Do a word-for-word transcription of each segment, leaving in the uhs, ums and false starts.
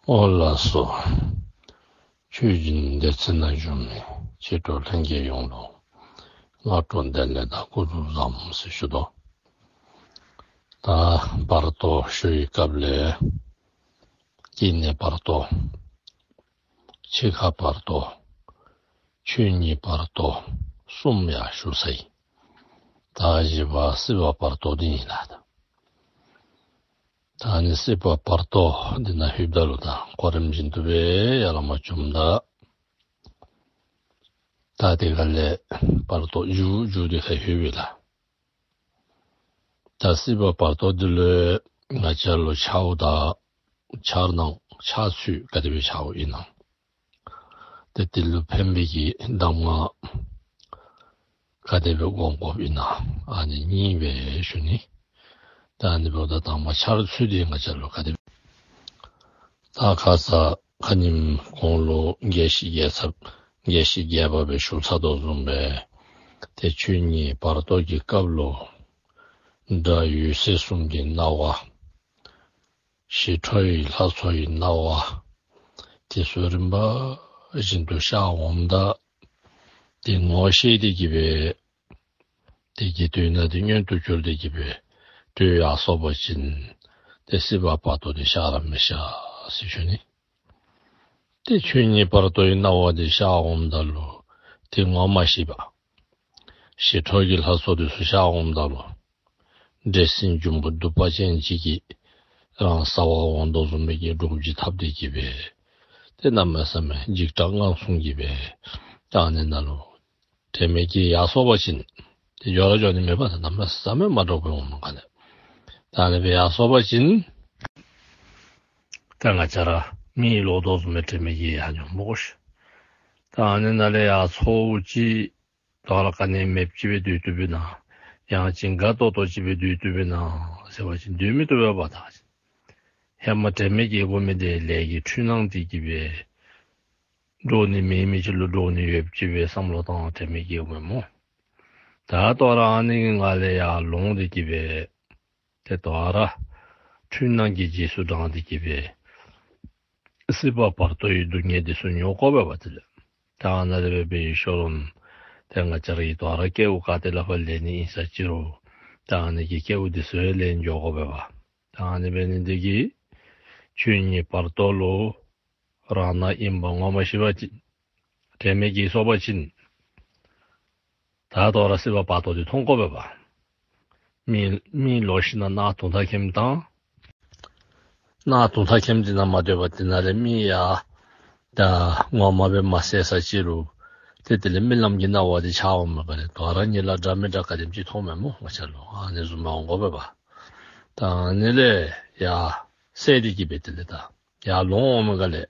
འོ་ལགས་སོ། ཆོས་སྦྱིན་སྡེ་ཚན་ནང་བཞུགས་མི་མཆེད་གྲོགས་ལྷན་རྒྱས་ཡོངས་ལུ་སྔ་དྲོ་བདེ་ལེགས་དང་སྐུ་གཟུགས་བཟང་ཟེར་ཞུ་དོ། ད་བར་དོ་ཞུ་བའི་སྐབས་ལས་སྐྱེ་གནས་བར་དོ། འཆི་ཁ་བར་དོ། ཆོས་ཉིད་བར་དོ་གསུམ་ཡང་ཞུ་ཚར་ཡི། ད་བཞི་པ་སྲིད་པ་བར་དོ་འདི་ཨིན་ལགས། ད་ཨ་ནི་སྲིད་པ་བར་དོ་འདི་ནང་ལྷོདཔ་ད་ལུ་ད་གོ་རིམ་བཞིན་དུ་སྦེ་ཡར་ལས་མར་བྱོནམ་ད། ད་དེ་ཁ་ལས་བར་དོ་མཇུག་མཇུག་དེ་ཁར་ལྷོད་པས་ལགས། ད་སྲིད་པ་བར་དོ་འདི་ལུ་ང་བཅས་ལུ་འཆརཝ་ད་འཆར་སྣང་འཆར་ཚུལ་ག་དེ་སྦེ་འཆརཝ་ཨིན་ན། ཏེ་དེ་ལུ་ཕན་པའི་གི་གདམས་ངག་ག་དེ་སྦེ་སྒོམ་དགོཔ་ཨིན་ན། ཨ་ནི་གཉིས་སྦེ་ཞུ་ནི། ད་ཨ་ནི་འབདཝ་ད་དང་པ་འཆར་ཚུལ་འདི་ང་བཅས་ལུ་ག་དེ་སྦེ། ད་ཁ་ཙ་ཁ་ཉིནམ་གོང་ལུ་རྒྱས་བཤད་རྒྱས་ཚར་རྒྱས་བཤད་རྒྱས་པ་སྦེ་ཞུ་ཚར་དོ་བཟུམ་སྦེ་ཏེ་ཆོས་ཉིད་བར་དོ་གི་སྐབས་ལུ་སྒྲ་འོད་ཟེར་གསུམ་གྱི་སྣང་བ། ཞི་ཁྲོ་ཡི་ལྷ་ཚོགས་ཀྱི་སྣང་བ། དེ་ཚུ་རིམ་པ་བཞིན་དུ་ཤར་འོངམ་ད། དེ་ངོ་ཤེས་ཏེ་གི་སྦེ་དེ་གི་དོན་དག་དེ་མངོན་དུ་གྱུར་ཏེ་གི་སྦེ་དོན་ཡར་སོང་པ་ཅིན་ཏེ་སྲིད་པ་བར་དོ་དེ་ཤར་ར་མི་ཤར་ཟེར་ཞུ་ནི། ཏེ་ཆོས་ཉིད་བར་དོའི་སྣང་བ་དེ་ཤར་འོངམ་ད་ལུ་དེ་ངོ་མ་ཤེས་པ། ཞི་ཁྲོ་གི་ལྷ་ཚོགས་དེ་ཚུ་ཤར་འོངམ་ད་ལུ་འདྲེ་སྲིན་འབྱུང་པོ་གདུག་པ་ཅན་ཅིག་གིས་རང་ཟ་བར་འོང་དོ་བཟུམ་སྦེ་གི་འདྲོག་བྱེལ་འཐབ་སྟེ་གི་སྦེ་ཏེ་གནམ་མེད་ས་མེད་འཇིགས་སྐྲག་དངངས་ཚུགས་ཀྱི་སྦེ་ད་ཨ་ནི་ནང་ལུ་དྲན་མེད་ཀྱིས་ཡར་སོང་པ་ཅིན་ཏེ་འགྱོ་ར་འགྱོ་ནི་མེད་པར་གནམ་མེད་ས་མེད་མ་འདྲོག་པའི་འོང་མ་ག་ལས། ད་ཨ་ནི་སྦེ་ཡར་སོང་པ་ཅིན་ད་ང་བཅས་ར་མི་ལོག་དོ་བཟུམ་སྦེ་དྲན་མེད་ཀྱིས་ཡར་འགྱོཝ་མས་གོ་ཤིག། ད་ཨ་ནི་ནང་ལས་ཡར་སོང་ཅི། དོ་རུང་ག་ནི་མེདཔ་ཅིག་སྦེ་སྡོད་དོ་བས་ན། ཡང་ཅིན་དགའ་ཏོག་ཏོ་ཅིག་སྦེ་སྡོད་དོ་བས་ན་ཟེར་བ་ཅིན་སྡོད་མི་བཏུབ་པས་པ། ད་ཧེ་མ་དྲན་མེད་ཀྱིས་དགོ་མི་དེ་ལས་ཀྱི་འཁྲུལ་སྣང་དེ་གིས་སྦེ་འདྲོག་ནི་མེད་མི་ཅིག་ལུ་འདྲོག་ནི་ཡོདཔ་ཅིག་སྦེ་བསམ་བློ་བཏང་དྲན་མེད་ཀྱིས་དགོ་མས་མོ། ད་དོ་རུང་ཨ་ནི་གི་ནང་ལས་ཡར་ལོང་སྟེ་གི་སྦེ་ཏེ་དོ་རུང་འཁྲུལ་སྣང་གི་རྗེས་སུ་འབྲངས་ཏེ་གི་སྦེ་སྲིད་པ་བར་དོའི་སྡུག་བསྔལ་དེ་ཚུ་མྱོང་དགོ་པས་པ། དེ་ལས་ད་ཨ་ནཱ་ལས་སྦེ་འབད་ཞིནམ་ཏེ་ང་བཅས་ར་གིས་དོ་རུང་སྐྱེ་བ་ག་ཏེ་ལས་ཕར་ལེན་ནི་ཨིན་ས་ཅི་རུང་ད་ཨ་ནི་གི་སྐྱེ་བ་དེ་ཚུ་ལེན་འགྱོ་དགོ་པས་པ། ད་ཨ་ནི་འབད་ནི་དེ་གིས་ཆོས་ཉིད་བར་དོ་ལུ་རང་སྣང་ཨིནམ་ངོ་མ་ཤེས་པ་ཅིན་དྲན་མེད་ཀྱིས་སོང་པ་ཅིན་ད་དོ་རུང་སྲིད་པ་བར་དོ་དེ་མཐོང་དགོ་པས་པ། མི་མི་ལོག་ཞིན་ན་གནག་དུང་ཐག་ཁེམ་དང་། གནག་དུང་ཐག་ཁེམ་དེ་ནང་མ་སྡོད་པར་དེ་ནང་ལས་མི་ཡང་ད་ངོ་མ་སྦེ་མ་གསལ་ས་ཅི་རུང་ཏེ་དེ་ལས་རྨི་ལམ་གྱི་སྣང་བ་དེ་འཆར་འོངམ་ག་ལས་དོ་རུང་གཉིད་ལམ་འདྲ་མི་འདྲ་ག་དེམ་ཅིག་མཐོངམ་མས་མོ་ང་བཅས་ལུ། ཨ་ནི་བཟུམ་མ་འོང་དགོ་པས་པ། ད་ཨ་ནི་ལས་ཡར་སད་དེ་གི་སྦེ་དེ་ལས་ད་ཡར་ལོང་འོངམ་ག་ལས་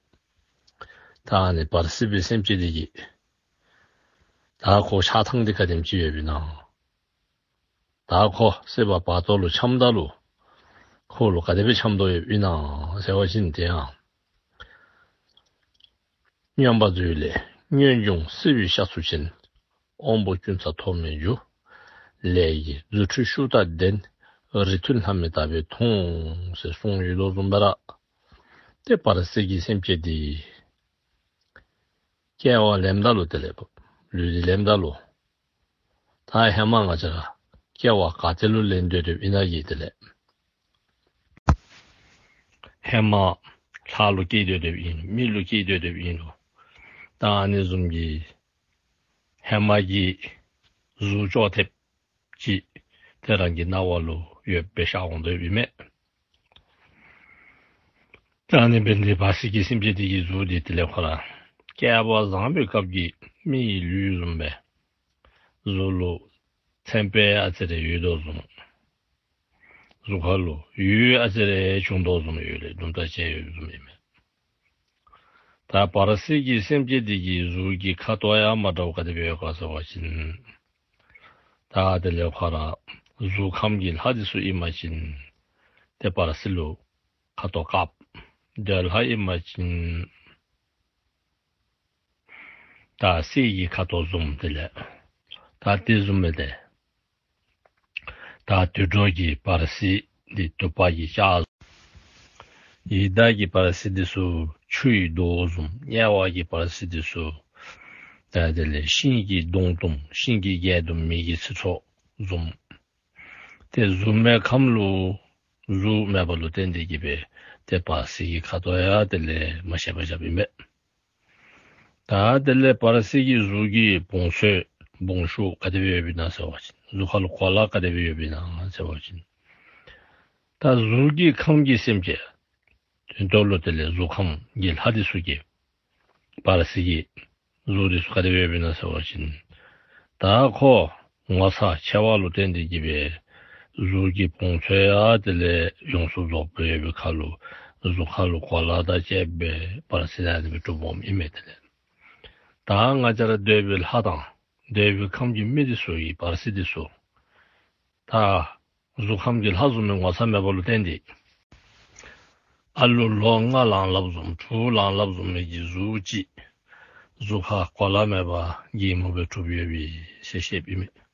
ད་ཨ་ནི་བར་སྲིད་པའི་སེམས་ཅན་དེ་གིས་ད་ཁོ་འཆར་ཐངས་དེ་ག་དེམ་ཅིག་ཡོདཔ་ཨིན་ན། ད་ཁོ་སྲིད་པ་བར་དོ་ལུ་འཁྱམས་ད་ལུ་ཁོ་ལུ་ག་དེ་སྦེ་འཁྱམས་དོ་ཡོདཔ་ཨིན་ན་ཟེར་བ་ཅིན་དེ་ཡང་མངོན་པ་མཛོད་ལས། ངེས་འབྱུང་སྲིད་པའི་ཤ་ཚུགས་ཅན། དབང་པོ་ཀུན་རྩ་ཐོགས་མེད་རྒྱུ། ལས་ཀྱི་རྫུ་འཕྲུལ་ཤུགས་དང་ལྡན། རིགས་མཐུན་ལྷ་མི་དག་པས་མཐོང་ཟེར་གསུངས་ཡོད་དོ་བཟུམ་སྦེ་ར་ཏེ་བར་སྲིད་ཀྱི་སེམས་ཅན་དེ་སྐྱེ་བ་ལེནམ་ད་ལུ་དེ་ལས་ལུས་འདི་ལེནམ་ད་ལུ་ད་ཧེ་མ་ང་བཅས་ར་སྐྱེ་བ་ག་ཏེ་ལུ་ལེན་སྡོད་སྡོདཔ་ཨིན་ན་གི་དེ་ལས་ཧེ་མ་ལྷ་ལུ་སྐྱེས་སྡོད་སྡོདཔ་ཨིན་རུང་མི་ལུ་སྐྱེས་སྡོད་སྡོདཔ་ཨིན་རུང་ད་ཨ་ནི་བཟུམ་གྱི་ཧེ་མ་གི་གཟུགས་ཅོག་འཐདཔ་ཅིག་ཏེ་རང་གི་སྣང་བ་ལུ་ཡོདཔ་སྦེ་ཤར་འོང་དོ་ཡོདཔ་ཨིན་མས། ད་ཨ་ནི་འབད་ནི་དེ་བར་སྲིད་ཀྱི་སེམས་ཅན་དེ་གི་གཟུགས་དེ་དེ་ལས་ཁོ་ར་སྐྱེ་བ་བཟང་པོའི་སྐབས་ཀྱི་མི་ཡི་ལུས་བཟུམ་སྦེ་གཟུགས་ལུ་ཚན་པ་ཨ་ཙི་རེ་ཡོད་དོ་བཟུམ། གཟུགས་ཁ་ལུ་འོད་ཨ་ཙི་རེ་བྱུང་དོ་བཟུམ་ཡོད་ལས་དུམ་གྲ་ཅིག་ཡོདཔ་བཟུམ་ཨིན་མས། ད་བར་སྲིད་ཀྱི་སེམས་ཅན་དེ་གི་གཟུགས་ཀྱི་ཁ་དོག་ཡང་མ་འདྲཝ་ག་དེ་སྦེ་ཡོད་ག་ཟེར་བ་ཅིན་ད་དེ་ལས་ཁོ་ར་གཟུགས་ཁམས་ཀྱི་ལྷ་དེ་ཚུ་ཨིན་པ་ཅིན་ཏེ་བར་སྲིད་ལུ་ཁ་དོག་དཀརཔོ། འདོད་ལྷ་ཨིན་པ་ཅིན་ད་གསེར་གྱི་ཁ་དོག་བཟུམ་དེ་ལས་ད་དེ་བཟུམ་སྦེ་ཏེ་ད་དུད་འགྲོ་གི་བར་སྲིད་འདི་དུ་པ་གི་ལྕགས། ཡི་དྭགས་ཀྱི་བར་སྲིད་འདི་ཚུ་ཆུ་ཡི་རྡོ་བཟུམ། དམྱལ་བ་གི་བར་སྲིད་འདི་ཚུ་ད་དེ་ལས་ཤིང་གི་སྡོང་དུམ། ཤིང་གི་རྒྱན་དུམ། མེ་གི་ཚི་ཚོགས་བཟུམ། ཏེ་གཟུགས་མེད་ཁམས་ལུ་གཟུགས་མེད་པ་ལུ་བརྟེན་ཏེ་གིས་སྦེ་ཏེ་བར་སྲིད་ཀྱི་ཁ་དོག་ཡང་དེ་ལས་མ་ཤེས་པར་བཞགཔ་ཨིན་པས། ད་དེ་ལས་བར་སྲིད་ཀྱི་གཟུགས་ཀྱི་བོངས་ཚོད་བོངས་ཤུགས་ག་དེ་སྦེ་ཡོདཔ་ཨིན་ན་ཟེར་བ་ཅིན། གཟུགས་ཁ་ལུ་གོ་ལ་ག་དེ་སྦེ་ཡོདཔ་ཨིན་ན་ཟེར་བ་ཅིན། ད་གཟུགས་ཀྱི་ཁམས་ཀྱི་སེམས་ཅན་དོན་དག་ལུ་དེ་ལས་གཟུགས་ཁམས་ཀྱི་ལྷ་འདི་ཚུ་གིས་བར་སྲིད་ཀྱི་གཟུགས་འདི་ཚུ་ག་དེ་སྦེ་ཡོདཔ་ཨིན་ན་ཟེར་བ་ཅིན། ད་ཁོ་ངོ་ཚ་ཆེ་བ་ལུ་བརྟེན་ཏེ་གིས་སྦེ་གཟུགས་ཀྱི་བོངས་ཚོད་ཡང་དེ་ལས་ཡོངས་སུ་རྫོགས་པ་ཡོད་པའི་ཁར་ལུ་གཟུགས་ཁ་ལུ་གོ་ལ་དང་བཅསཔ་སྦེ་བར་སྲིད་ཨ་ནི་སྦེ་གྲུབ་འོངམ་ཨིན་མས། དེ་ལས་ད་ང་བཅས་ར་འདོད་པའི་ལྷ་དང་འདོད་པའི་ཁམས་ཀྱི་མི་འདི་ཚུ་གི་བར་སྲིད་འདི་ཚུ་ད་གཟུགས་ཁམས་ཀྱི་ལྷ་བཟུམ་མའི་ངོ་ཚ་མེད་པ་ལུ་བརྟེན་ཏེ་ཨ་ལུ་ལོ་ལྔ་ལང་ལངམ་བཟུམ་དྲུག་ལང་ལངམ་བཟུམ་མའི་གི་གཟུགས་ཅིག་གཟུགས་ཁར་གོ་ལ་མེད་པར་སྒྱེན་མོ་སྦེ་གྲུབ་ཡོད་པའི་ཟེར་བཤདཔ་ཨིན་མས།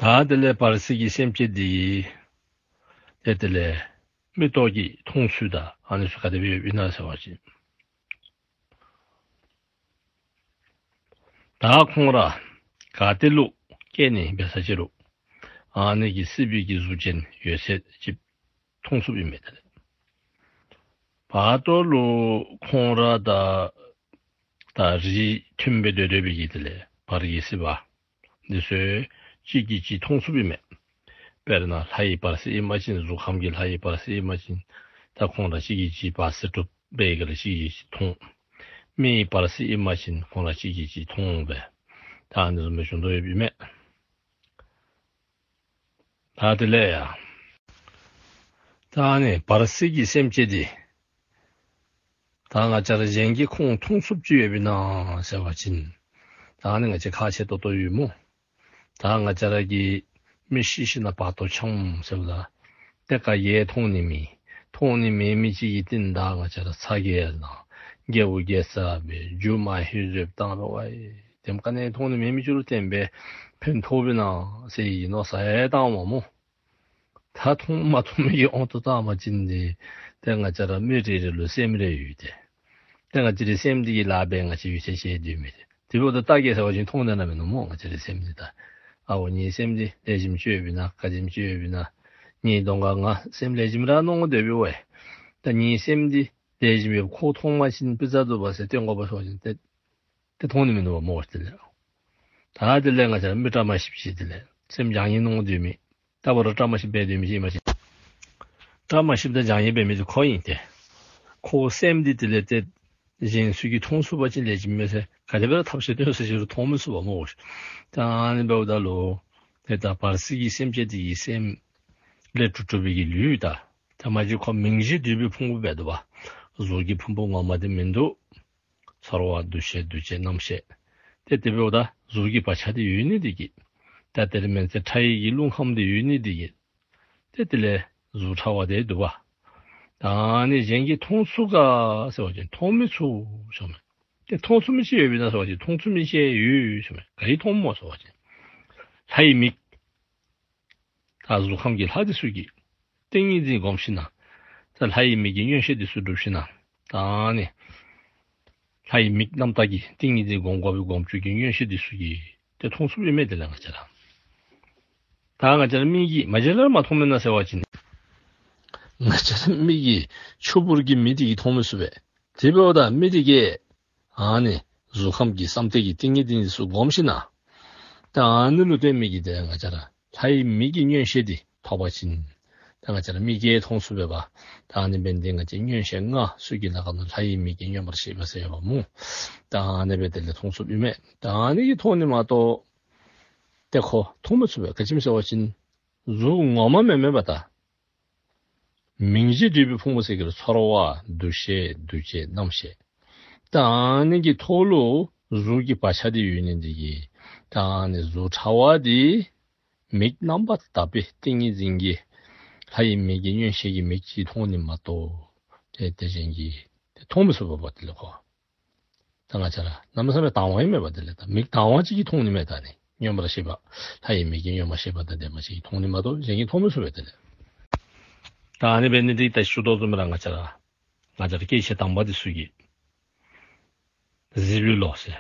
ད་དེ་ལས་བར་སྲིད་ཀྱི་སེམས་ཅན་འདི་ཏེ་དེ་ལས་མིག་ཏོ་གིས་མཐོང་ཚུལ་དང་ཨ་ནི་ཚུ་ག་དེ་སྦེ་ཡོདཔ་ཨིན་ན་ཟེར་བ་ཅིན། ད་ཁོང་ར་ག་ཏེ་ལུ་སྐྱེ་ནི་འབད་ས་ཅི་རུང་ཨ་ནི་གི་སྲིད་པའི་གི་གཟུགས་ཅན་ཡོད་ཚད་ཅིག་མཐོང་ཚུགསཔ་ཨིན་མས། དེ་ལས་བར་དོ་ལུ་ཁོང་ར་དང་ད་རིས་མཐུན་སྦེ་སྡོད་སྡོད་པའི་གི་དེ་ལས་བར་གྱི་སྲིད་པ་འདི་ཚུ་གཅིག་གིས་གཅིག་མཐོང་ཚུགསཔ་ཨིན་མས། དཔེར་ན་ལྷ་ཡི་བར་སྲིད་ཨིན་པ་ཅིན་གཟུགས་ཁམས་ཀྱི་ལྷ་ཡི་བར་སྲིད་ཨིན་པ་ཅིན་ད་ཁོང་ར་གཅིག་གིས་གཅིག་བར་སྲིད་གྲུབ་སྦེ་ག་ར་གཅིག་གིས་གཅིག་མཐོང་། མི་ཡི་བར་སྲིད་ཨིན་པ་ཅིན་ཁོང་ར་གཅིག་གིས་གཅིག་མཐོང་སྦེ་ད་ཨ་ནི་བཟུམ་སྦེ་བྱུང་དོ་ཡོདཔ་ཨིན་མས། ད་དེ་ལས་ཡང་ད་ཨ་ནི་བར་སྲིད་ཀྱི་སེམས་ཅན་འདི་ད་ང་བཅས་ར་གཞན་གྱིས་ཁོང་མཐོང་ཚུགསཔ་ཅིག་ཡོདཔ་ཨིན་ན་ཟེར་བ་ཅིན་ད་ཨ་ནི་ང་བཅས་ཁག་ཆེ་ཏོག་ཏོ་ཡོད་སྨོ། ད་ང་བཅས་ར་གིས་མི་ཤི་ཞིནམ་ལས་བར་དོ་འཁྱམས་ཟེརཝ་ད་ཏེ་ག་གིས་མཐོང་ནི་མེད། མཐོང་ནི་མེད་མི་ཅིག་གི་རྟིང་བདའ་ང་བཅས་ར་ཚ་གྱང་ལང་། རྒྱལ་བུ་རྒྱལ་ཚབ་སྦེ་རྒྱུ་མ་ཧེ་བཟོད་བཏང་རུང་ཝའི་དེམ་ག་ནི་མཐོང་ནི་མེད་མི་ཅིག་ལུ་བརྟེན་སྦེ་ཕན་ཐོགཔ་ཨིན་ན་ཟེར་གྱི་མནོ་བསམ་ཡང་བཏངམ་སྨོ། ད་མཐོང་མ་མཐོང་མི་གི་དབང་དུ་བཏང་བ་ཅིན་འདི་ཏེ་ང་བཅས་ར་མི་རེ་རེ་ལུ་སེམས་རེ་ཡོད་དེ། ཏེ་ང་བཅས་རའི་སེམས་འདི་གི་ལཱ་འབད་ང་བཅས་ཡུད་ཙམ་ཅིག་སྡོད་མི་དེ། དེ་འབདཝ་ད་ད་ག་ཟེར་བ་ཅིན་མཐོང་ནི་ཨིན་མས་སྨོ། ང་བཅས་རའི་སེམས་འདི་ད་ཨ་འོ་ངེའི་སེམས་འདི་ལེགས་ཤོམ་ཅིག་ཡོདཔ་ཨིན་ན་ག་དེམ་ཅིག་ཡོདཔ་ཨིན་ན། ངེའི་གདོང་ཁར་ང་སེམས་ལེགས་ཤོམ་ར་མནོ་སྡོད་པའི་ཝའི། ད་ངེའི་སེམས་འདི་ལེགས་ཤོམ་ཡོདཔ་ཁོ་མཐོང་བ་ཅིན་དཔེ་ཆ་བསྡུ་བ་ཟེར་སྟོན་དགོ་པ་ཟེར་བ་ཅིན་ཏེ་ཏེ་མཐོང་ནི་མིན་འདུག་པ་སྨོ། དེ་ལས་ད་དེ་ལས་ང་བཅས་ར་མི་བཀྲ་མ་ཤིསཔ་ཅིག་དེ་ལས་སེམས་བྱང་ཉེས་མནོ་སྡོད་མི་ད་བར་བཀྲ་མ་ཤིསཔ་འབད་སྡོད་མི་ཅིག་ཨིན་པ་ཅིན་བཀྲ་མ་ཤིསཔ་དང་བྱང་ཉེས་འབད་མི་འདི་ཁོ་ཨིན་ཏེ། ཁོ་སེམས་འདི་དེ་ལས་ཏེ་གཞན་ཚུ་གིས་མཐོང་ཚུགས་པ་ཅིན་ལེགས་ཤོམ་མས་ཟེར་ག་དེ་སྦེ་ར་ཐབས་ཤེས་སྟོན་ཟེར་ཞུ་རུང་མཐོང་མི་ཚུགས་པ་སྨོ། ད་ཨ་ནི་འབདཝ་ད་ལུ་ཏེ་ད་བར་སྲིད་ཀྱི་སེམས་ཅན་འདི་གི་སེམས་ལས་གྲུབ་གྲུབ་པའི་གི་ལུས་ད་ད་མ་གཞི་ཁོ་མིང་བཞི་འདུས་པའི་ཕུང་པོ་འབད་དོ་བ། གཟུགས་ཀྱི་ཕུང་པོ་ངོ་མ་འདི་མིན་འདུག། ཚོར་བ་འདུ་ཤེས་འདུ་བྱེད་རྣམ་ཤེས། ཏེ་དེ་འབདཝ་ད་གཟུགས་ཀྱི་བག་ཆགས་འདི་ཡོད་ནི་འདི་གིས། ད་དེ་ལས་མན་ཆད་ཕྲ་ཡི་གི་རླུང་ཁམས་འདི་ཡོད་ནི་འདི་གིས། ཏེ་དེ་ལས་གཟུགས་ཕྲ་བ་འདི་འདུག་པ། ད་ཨ་ནི་གཞན་གྱིས་མཐོང་ཚུགས་ག་ཟེར་བ་ཅིན་མཐོང་མི་ཚུགས་ཟེརཝ་མས། ཏེ་མཐོང་ཚུགས་མི་ཅིག་ཡོདཔ་ཨིན་ན་ཟེར་བ་ཅིན་མཐོང་ཚུགས་མི་ཅིག་ཡོད་ཟེརཝ་མས། ག་གིས་མཐོངམ་སྨོ་ཟེར་བ་ཅིན་ལྷ་ཡི་མིག། ད་གཟུགས་ཁམས་ཀྱི་ལྷ་འདི་ཚུ་གིས་ཏིང་ངེ་འཛིན་སྒོམ་ཞིནམ་ལས་ད་ལྷ་ཡི་མིག་གི་མངོན་ཤེས་འདི་ཚུ་སྒྲུབ་ཞིནམ་ལས་ད་ཨ་ནི་ལྷ་ཡི་མིག་རྣམ་དག་གི་ཏིང་ངེ་འཛིན་སྒོམ་དགོ་པའི་སྒོམ་བཅུག་གི་མངོན་ཤེས་འདི་ཚུ་གིས་ཏེ་མཐོང་ཚུགསཔ་ཨིན་མས། དེ་ལས་ང་བཅས་ར་ད་ང་བཅས་ར་མིག་གིས་མ་མཇལ་ར་མ་མཐོངམ་ཨིན་ན་ཟེར་བ་ཅིན་ང་བཅས་ར་མིག་གིས་ཆུ་བུར་གྱི་མེ་འདི་གིས་མཐོང་མི་ཚུགས་པས། དེ་འབདཝ་ད་མེ་འདི་གིས་ཨ་ནི་གཟུགས་ཁམས་ཀྱི་བསམ་གཏན་གྱི་ཏིང་ངེ་འཛིན་འདི་ཚུ་སྒོམ་ཞིནམ་ལས་ད་ཨ་ནི་ལུ་བརྟེན་མི་གིས་ཏེ་ང་བཅས་ར་ལྷ་ཡི་མིག་གི་མངོན་ཤེས་འདི་ཐོབ་པ་ཅིན་ད་ང་བཅས་ར་མིག་གིས་མཐོང་ཚུགས་པས་པ། ད་ཨ་ནི་འབདན་ཏེ་ང་བཅས་མངོན་ཤེས་ལྔ་ཚུ་གི་ནང་ན་ལྷ་ཡི་མིག་གི་མངོན་པར་ཤེས་པ་ཟེར་བ་སྨོ། ད་ཨ་ནི་སྦེ་དེ་ལས་མཐོང་ཚུགསཔ་ཨིན་མས། ད་ཨ་ནི་གིས་མཐོང་ནི་མ་གཏོགས་ཏེ་ཁོ་མཐོང་མི་ཚུགས་པས། ག་ཅི་སྨོ་ཟེར་བ་ཅིན་གཟུགས་ངོ་མ་མེན་མེན་པ་ད་མིང་བཞི་འདུས་པའི་ཕུང་པོ་ཟེར་གྱི་རུང་ཚོར་བ་འདུ་ཤེས་འདུ་བྱེད་རྣམ་ཤེས། ད་ཨ་ནི་གི་ཐོག་ལུ་གཟུགས་ཀྱི་བག་ཆགས་འདི་ཡོད་ནི་འདི་གིས་ད་ཨ་ནི་གཟུགས་ཕྲ་བ་འདི་མིག་རྣམ་པར་དག་པའི་ཏིང་ངེ་འཛིན་གྱི་ལྷ་ཡི་མིག་གི་མངོན་ཤེས་ཀྱི་མིག་གིས་མཐོང་ནི་མ་གཏོགས་ཏེ་དེ་གཞན་གྱིས་ཏེ་མཐོང་མི་ཚུགས་པས་པ། དེ་ལས་ཁོ་ད་ང་བཅས་ར་གནམ་མེད་ས་མེད་དང་བ་ཨིན་མས་པ། དེ་ལས་ད་མིག་དང་བ་ཅིག་གིས་མཐོང་ནི་མས། ད་ཨ་ནི་མངོན་པར་ཤེས་པ་ལྷ་ཡི་མིག་གི་མངོན་པར་ཤེས་པ་དང་ལྡན་པ་ཅིག་གིས་མཐོང་ནི་མ་གཏོགས་གཞན་གྱིས་མཐོང་མི་ཚུགས་པས། དེ་ལས་ ད་ཨ་ནི་འབད་ནི་འདི་ད་ཞུ་དོ་བཟུམ་ར་ང་བཅས་ར་ང་བཅས་ར་སྐྱེས་ཆེན་དམ་པ་འདི་ཚུ་གིས་གཟིགས་ཡི་ལོ་ཟེར།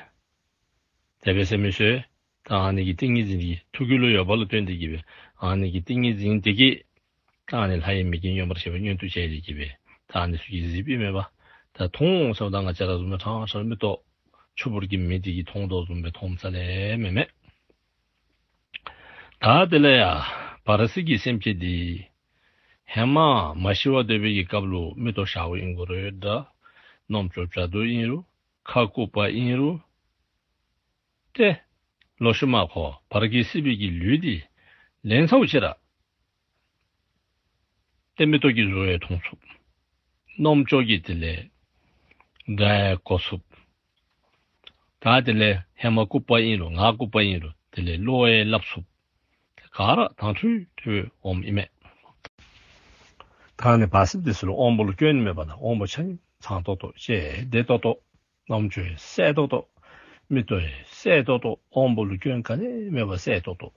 དེ་སྦེ་ཟེར་མི་ཚུ་ད་ཨ་ནི་གི་ཏིང་ངེ་འཛིན་གྱི་ཐུགས་རྒྱུད་ལུ་ཡོད་པ་ལུ་བརྟེན་ཏེ་གིས་སྦེ་ཨ་ནི་གི་ཏིང་ངེ་འཛིན་འདི་གིས་ད་ཨ་ནི་ལྷ་ཡི་མིག་གིས་མངོན་པར་ཤེས་པ་མངོན་དུ་བྱས་ཏེ་གིས་སྦེ་ད་ཨ་ནི་ཚུ་གིས་གཟིགས་པའི་མེན་པ། ད་མཐོང་འོང་ཟེརཝ་ད་ང་བཅས་ར་བཟུམ་སྦེ་ཕྲང་ཕྲང་མིག་ཏོ་ཆུ་བུར་གྱི་མེ་འདི་གིས་མཐོང་དོ་བཟུམ་སྦེ་མཐོངམ་རྩ་ལས་མེད་མས། ད་དེ་ལས་ཡ་བར་སྲིད་ཀྱི་སེམས་ཅན་འདི་ཧེ་མ་མ་ཤི་བར་སྡོད་པའི་གི་སྐབས་ལུ་མིག་ཏོ་ཞརཝ་ཨིན་དགོ་རུང་འདྲ། རྣམ་ཅོ་བྱ་དུ་ཨིན་རུང་ཁ་ལྐུགས་པ་ཨིན་རུང་ཏེ་ལོག་ཤུལ་མ་ཁོ་བར་གྱི་སྲིད་པའི་གི་ལུས་འདི་ལེན་ཚརཝ་ཅིག་ར་ཏེ་མིག་ཏོ་གིས་གཟུགས་ཡང་མཐོང་ཚུགས། རྣམ་ཅོ་གིས་དེ་ལས་སྒྲ་ཡང་གོ་ཚུགས། ད་དེ་ལས་ཧེ་མ་ལྐུགས་པ་ཨིན་རུང་ང་ལྐུགས་པ་ཨིན་རུང་དེ་ལས་བློ་ཡང་སླབ་ཚུགས། ག་ར་དྭངས་འཕྲོས་འཕྲོས་འོངམ་ཨིན་མས། ད་ཨ་ནི་བར་སྲིད་འདི་ཚུ་ལུ་དབང་པོ་ལུ་སྐྱོན་མེད་པ་དང་དབང་པོ་ཆ་མཉམ་ཚང་ཏོག་ཏོ་ལྕེ་བདེ་ཏོག་ཏོ། རྣམ་ཅོ་ཡང་གསལ་ཏོག་ཏོ། མིག་ཏོ་ཡང་གསལ་ཏོག་ཏོ། དབང་པོ་ལུ་སྐྱོན་ག་ནི་མེད་པར་གསལ་ཏོག་ཏོ།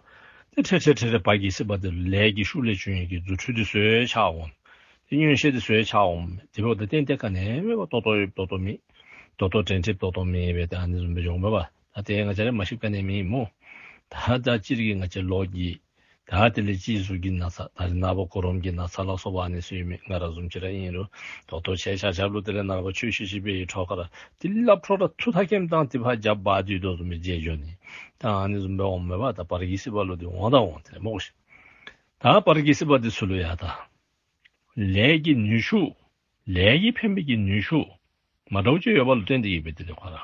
ཏེ་ཁྲེ་ཁྲེ་ཁྲེ་ཁྲེ་བར་གྱི་སྲིད་པ་འདི་ལུ་ལས་ཀྱི་ཤུགས་ལས་བྱུང་བའི་གི་རྫུ་འཕྲུལ་འདི་ཚུ་ཡང་འཆར་འོང་། ཏེ་མངོན་ཤེས་འདི་ཚུ་ཡང་འཆར་འོང་། དེ་འབདཝ་ད་ཏན་ཏན་ག་ནི་མེད་པར་ཏོག་ཏོ་ཡོད་ཏོག་ཏོ་མེད། ཏོག་ཏོ་དྲན་ཁྲིད་ཏོག་ཏོ་མེད་པར་ཏེ་ཨ་ནི་བཟུམ་སྦེ་འགྱོཝ་མས་པ། ད་ཏེ་ང་བཅས་ར་མ་ཤི་ག་ནི་མེད་སྨོ། ད་ད་སྤྱིར་གྱི་ང་བཅས་ལོ་རྒྱུས་ད་དེ་ལས་སྤྱི་གཟུགས་ཀྱི་ན་ཚ་ད་རེས་ནངས་པ་གོ་རིམ་གྱི་ན་ཚ་ལ་སོགས་པ་ཨ་ནི་ཚུ་ཡོད་མི་ང་ར་བཟུམ་ཅིག་ར་ཨིན་རུང་ཏོག་ཏོ་ཆེ་ཆ་ཆ་ལུ་དེ་ལས་ནངས་པ་ཆོས་ཤིག་ཤིག་སྦེ་ཡི་འཕྲོ་ཁར་དེ་ལས་འཕྲོ་ར་ཐུགས་ཐག་ཁེམ་དང་དེ་ཕར་རྒྱབ་འབག་སྡོད་དོ་བཟུམ་སྦེ་མཇལ་འགྱོ་ནི། ད་ཨ་ནི་བཟུམ་སྦེ་འོངམ་མས་པ། ད་བར་གྱི་སྲིད་པ་ལུ་འདི་འོང་དང་འོང་དེ་སྨོ་ཤིག། ད་བར་གྱི་སྲིད་པ་འདི་ཚུ་ལུ་ཡང་ད་ལས་ཀྱི་ནུས་ཤུགས་ལས་ཀྱི་ཕན་པའི་གི་ནུས་ཤུགས་མ་འདྲཝ་ཅིག་ཡོད་པ་ལུ་བརྟེན་ཏེ་གིས་སྦེ་དེ་ལས་ཁོ་ར་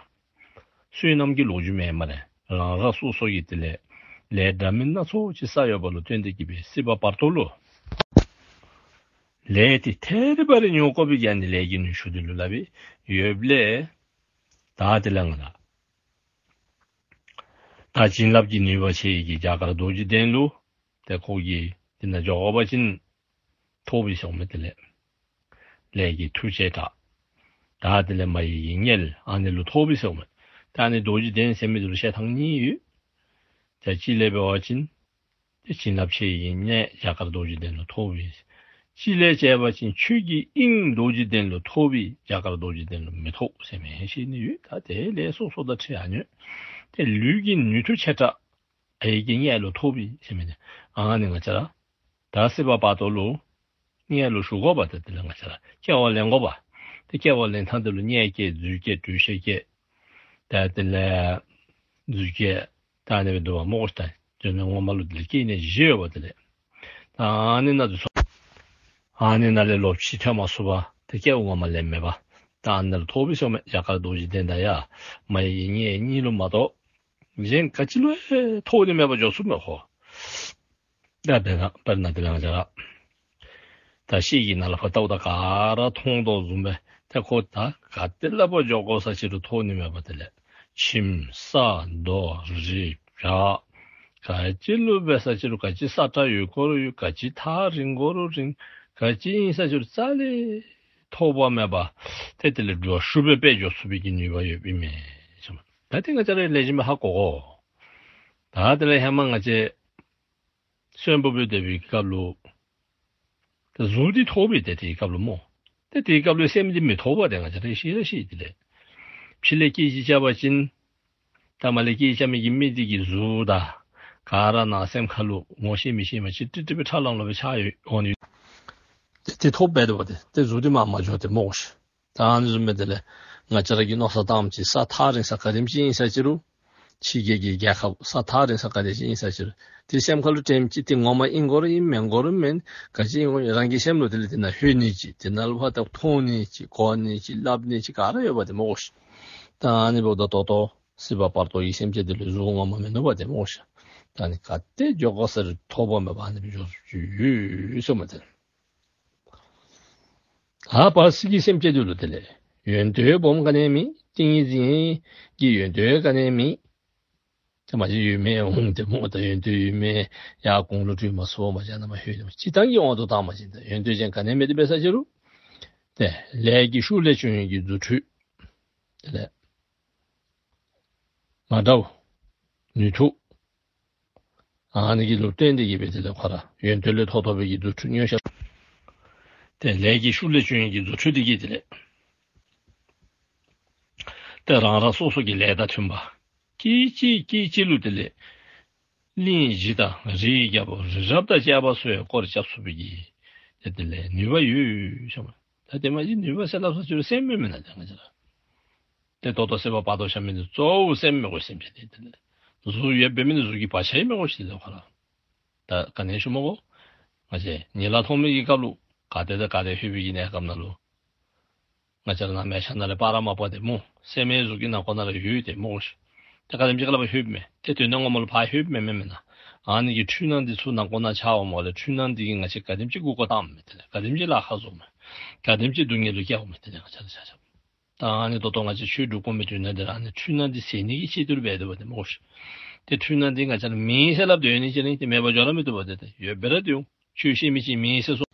བསོད་ནམས་ཀྱི་ལོ་རྒྱུས་མེན་སྨ་རེ། རང་རང་སོ་སོ་གིས་དེ་ལས་ལས་འདྲ་མིན་སྣ་ཚོགས་ཅིག་བསགས་ཡོད་པ་ལུ་བརྟེན་ཏེ་གིས་སྦེ་སྲིད་པ་བར་དོ་ལུ་ལས་འདི་ཐད་རི་བ་རི་མྱོང་དགོ་པའི་གི་ཨ་ནི་ལས་ཀྱི་ནུས་ཤུགས་འདི་ལུ་སླབ་ཨིན། ཡོདཔ་ལས་ད་དེ་ལས་ང་ར་ད་བྱིན་རླབས་ཀྱི་ནུས་པ་ཆེ་བའི་གི་རྒྱ་གར་རྡོ་རྗེ་གདན་ལུ་ཏེ་ཁོ་གིས་དེ་ནང་འགྱོ་དགོ་པ་ཅིན་ཐོབ་པས་ཟེར་མས། དེ་ལས་ལས་ཀྱི་མཐུ་ཆེ་དྲགས་ད་དེ་ལས་མ་ཡི་གི་མངལ་ཨ་ནི་ལུ་ཐོབ་པས་ཟེར་མས། ད་ཨ་ནི་རྡོ་རྗེ་གདན་ཟེར་མི་འདི་ལུ་བཤད་ཐངས་གཉིས་ཡོད། ད་གཅིག་ལས་འབད་བ་ཅིན་ཏེ་བྱིན་རླབས་ཆེ་བའི་གི་མངལ་རྒྱ་གར་རྡོ་རྗེ་གདན་ལུ་ཐོབ་པས། གཅིག་ལས་བྱས་པ་ཅིན་ཆོས་ཀྱི་དབྱིངས་རྡོ་རྗེ་གདན་ལུ་ཐོབ་པས། རྒྱ་གར་རྡོ་རྗེ་གདན་ལུ་མི་ཐོབ་ཟེར་མི་བཤད་ནི་ཡོད། ད་དེ་ལས་སོ་སོ་དང་འཁྲིལ་ཡར་ནི་ཡོད། ཏེ་ལུས་ཀྱི་ནུས་མཐུ་ཆེ་དྲགས་ཨའི་གི་མངལ་ལུ་ཐོབ་པས་ཟེར་མི་འདི་ཨ་ནི་ང་བཅས་ར་ད་སྲིད་པ་བར་དོ་ལུ་མངལ་ལུ་ཞུགས་དགོ་པ། ཏེ་དེ་ལས་ང་བཅས་ར་སྐྱེ་བ་ལེན་དགོ་པ། ཏེ་སྐྱེ་བ་ལེན་ཐངས་འདི་ལུ་མངལ་སྐྱེས་མཛུབ་སྐྱེས་དྲོད་སྐྱེས་སྐྱེས་ད་དེ་ལས་མཛུབ་སྐྱེས་ད་ཨ་ནི་སྦེ་འདུག་པ་སྨོ་ཤིག། ད་དེ་ནི་ངོ་མ་ལུ་དེ་ལས་སྐྱེ་གནས་བཞི་ཡོད་པ། དེ་ལས་ད་ཨ་ནི་ནང་དུ་སོང་ཨ་ནི་ནང་ལས་ལོག་ཕྱི་ཐོན་མ་ཚུགས་པར་ཏེ་སྐྱེ་བ་ངོ་མ་ལེན་མེད་པར་ད་ཨ་ནི་ལུ་ཐོབ་པས་ཟེར་མས། རྒྱ་གར་རྡོ་རྗེ་གདན་དང་ཡང་མ་ཡི་གི་མངལ་གཉིས་ལུ་མ་གཏོགས་གཞན་ག་ཅི་ལུ་ཡང་ཐོབ་ནི་མེད་པར་འགྱོ་ཚུགས་མས་ཁོ། ད་དཔེར་ན་དཔེར་ན་དེ་ལས་ང་བཅས་ར་ད་ཤེལ་གྱི་ནང་ལུ་ཕར་བལྟཝ་ད་ག་ར་མཐོང་དོ་བཟུམ་སྦེ་ཏེ་ཁོ་ད་ག་ཏེ་ལས་ཕར་འགྱོ་དགོ་ས་ཅིག་རུང་ཐོབ་ནི་མེད་པར་དེ་ལས་ཁྱིམ་ས་རྡོ་རི་བྱག་ག་ཅི་ལུ་འབད་ས་ཅིག་རུང་ག་ཅི་ས་ཁྲ་ཡོད་དགོ་རུང་ཡོད། ག་ཅི་ཐག་རིང་དགོ་རུང་རིང་། ག་ཅི་ཨིན་ས་ཅིག་རུང་རྩ་ལས་ཐོགས་པ་མེད་པར་ཏེ་དེ་ལས་འགྲོ་ཤུགས་སྦེ་འགྱོ་ཚུགས་པའི་གི་ནུས་པ་ཡོདཔ་ཨིན་མས་ཟེར་མས། ད་དེ་ང་བཅས་ར་ལེགས་ཤོམ་སྦེ་ཧ་གོ་དགོ། ད་དེ་ལས་ཧེ་མ་ང་བཅས་གསོན་པོ་སྦེ་སྡོད་པའི་སྐབས་ལུ་ཏེ་གཟུགས་འདི་ཐོབ་པས། ཏེ་དེའི་སྐབས་ལུ་སྨོ། ཏེ་དེའི་སྐབས་ལུ་སེམས་འདི་མི་ཐོབ་པས། ཏེ་ང་བཅས་ར་ཤེས་ར་ཤེས། དེ་ལས་ཕྱི་ལས་སྐད་ཅིག་རྐྱབ་པ་ཅིན་ད་མར་ལས་སྐད་རྐྱབ་མི་གི་མི་འདི་གི་གཟུགས་དང་ག་ར་ནང་སེམས་ཁ་ལུ་ངོ་ཤེས་མི་ཤེས་མ་ཅིག་ཀྲིག་ཀྲི་སྦེ་ཁྲ་ལམ་ལམ་སྦེ་ཆགས་ཡོད་འོང་ནི་ཡོད། ཏེ་དེ་ཐོབ་པས། དེ་འབདཝ་ད་ཏེ་གཟུགས་འདི་མར་མ་འགྱོ་སྟེ་སྨོ་ཤིག། ད་ཨ་ནི་བཟུམ་སྦེ་དེ་ལས་ང་བཅས་ར་གི་མནོ་བསམ་བཏངམ་ཅིག་ས་ཐག་རིང་ས་ག་དེམ་ཅིག་ཨིན་ས་ཅིག་རུང་ཕྱི་རྒྱལ་གྱི་རྒྱལ་ཁབ་ས་ཐག་རིང་ས་ག་དེ་ཅིག་ཨིན་ས་ཅིག་རུང་ཏེ་སེམས་ཁ་ལུ་དྲནམ་ཅིག་ཏེ་ངོ་མ་ཨིན་དགོ་རུང་ཨིན། མེན་དགོ་རུང་མེན། ག་ཅི་ཨིན་དགོ་རང་གི་སེམས་ལུ་དེ་ལས་དེ་ནང་ལྷོད་ནི་ཅིག་དེ་ནང་ལུ་ཕར་ད་མཐོང་ནི་ཅིག་གོ་ནི་ཅིག་སླབ་ནི་ཅིག་ག་ར་ཡོད་པ་དེ་སྨོ་ཤིག། ད་ཨ་ནི་འབདཝ་ད་ད་ལྟོ་སྲིད་པ་བར་དོ་གི་སེམས་ཅན་དེ་ལུ་གཟུགས་ངོ་མ་མིན་འདུག་པ་དེ་སྨོ་ཤིག། ད་ཨ་ནི་ག་ཏེ་འགྱོ་དགོ་ས་རུང་ཐོབ་པ་མེད་པར་ཨ་ནི་སྦེ་འགྱོ་ཚུགས་ཡོད་ཟེར་མས། དེ་ད་བར་སྲིད་ཀྱི་སེམས་ཅན་དེ་ལུ་དེ་ལས་ཡོན་ཏན་སྦོམ་ག་ནི་ཡང་མེད། ཏིང་ངེ་འཛིན་གྱི་ཡོན་ཏན་ག་ནི་ཡང་མེད། ད་མ་གཞི་ཡོད་མི་འོང་དེ་སྨོ། ད་ཡོན་ཏན་ཡོད་མི་ཡར་གོང་ལུ་འགྲོ་མ་ཚུགས་པར་མ་གཞི་ནཱ་མར་ལྷོད་ནི་སྤྱིར་བཏང་གི་དབང་དུ་བཏང་པ་ཅིན་ད་ཡོན་ཏན་ཅན་ག་ནི་ཡང་མེད་དེ་འབད་ས་ཅིག་རུང་ཏེ་ལས་ཀྱི་ཤུགས་ལས་བྱུང་བའི་གི་རྫུ་འཕྲུལ་དེ་ལས་མ་འདྲཝ་ནུས་མཐུ་ཨ་ནི་གི་ལུ་བརྟེན་ཏེ་གིས་སྦེ་དེ་ལས་ཁོ་ར་ཡོན་ཏན་ལས་ཐོབ་ཐོབ་པའི་གི་རྫུ་འཕྲུལ་མངོན་ཤེས་ ཏེ་ལས་ཀྱི་ཤུགས་ལས་བྱུང་ཡོད་ཀྱི་རྫུ་འཕྲུལ་འདི་གིས་དེ་ལས་ཏེ་རང་རང་སོ་སོ་གི་ལས་དང་མཐུན་པ་སྐད་ཅིག་སྐད་ཅིག་ལུ་དེ་ལས་གླིང་བཞི་དང་རིའི་རྒྱལ་པོ་རི་རབ་དང་བཅས་པ་ཚུ་ཡང་སྐོར་ར་རྐྱབ་ཚུགས་པའི་གི་ཏེ་དེ་ལས་ནུས་པ་ཡོད་ཟེར་མས། ད་དེ་མ་གཞི་ནུས་པ་ཟེར་སླབ་ས་ཅིག་རུང་སེམས་མེན་མེན་ན། ཏེ་ང་བཅས་ར་ཏེ་ད་ལྟོ་སྲིད་པ་བར་དོ་འཁྱམས་མི་འདི་གཙོ་བོ་སེམས་མི་དགོ། སེམས་ཅན་འདི་དེ་ལས་གཟུགས་ཡོདཔ་འབད་མི་འདི་གཟུགས་ཀྱི་བག་ཆགས་ཡང་མི་དགོ་ཤིག། ཏེ་ཁོ་ར་ད་ག་ནི་ཞུ་མི་དགོ། ང་བཅས་ཉལ་ལ་མཐོང་མི་གི་སྐབས་ལུ་ག་ཏེ་དང་ག་ཏེ་ལྷོད་པའི་གི་གནས་སྐབས་ནང་ལུ་ང་བཅས་ར་ནང་མལ་ཆ་ནང་ལས་སྤར་ར་མ་སྤར་ཏེ་སྨོ། སེམས་ཡང་གཟུགས་ཀྱི་ནང་ཁོག་ནང་ལུ་ཡོད་དེ་སྨོ་ཤིག། ཏེ་ག་དེམ་ཅིག་ཁ་ལས་ཕར་ལྷོདཔ་མས། ཏེ་དོན་ངོ་མ་ལུ་ཕར་ལྷོདཔ་མས་མེན་མེན་ན། ཨ་ནི་གི་འཁྲུལ་སྣང་འདི་ཚུ་ནང་ཁོག་ནང་འཆར་འོངམ་ལས་འཁྲུལ་སྣང་འདི་གིས་ང་བཅས་ག་དེམ་ཅིག་མགུ་སྐོར་བཏངམ་མས། དེ་ལས་ག་དེམ་ཅིག་ལཱ་ཁག་བཟོཝ་མས། ག་དེམ་ཅིག་སྡུག་བསྔལ་ལུ་བསྐྱལཝ་མས། དེ་ལས་ང་བཅས་ར་ཆ་ཁྱབ། ད་ཨ་ནི་ད་ལྟོ་ང་བཅས་ཆོས་སྒྲུབ་དགོ་མི་དོན་དག་འདི་ར་ཨ་ནི་འཁྲུལ་སྣང་འདི་ཟད་ནི་གི་ཆེད་དུ་ལུ་འབད་དོ་བ་ཏེ་སྨོ་ཤིག། ཏེ་འཁྲུལ་སྣང་འདི་ང་བཅས་ར་མེད་ཟེར་སླབ་སྡོད་ནི་ཅིག་ར་ཏེ་མེད་པར་འགྱོ་ར་མི་བཏུབ་པ། ཏེ་ཏེ་ཡོད་པ་ར་སྡོད་འོང་། ཆོས་ཤེས་མི་ཅིག་མེད་ཟེར་སོང་།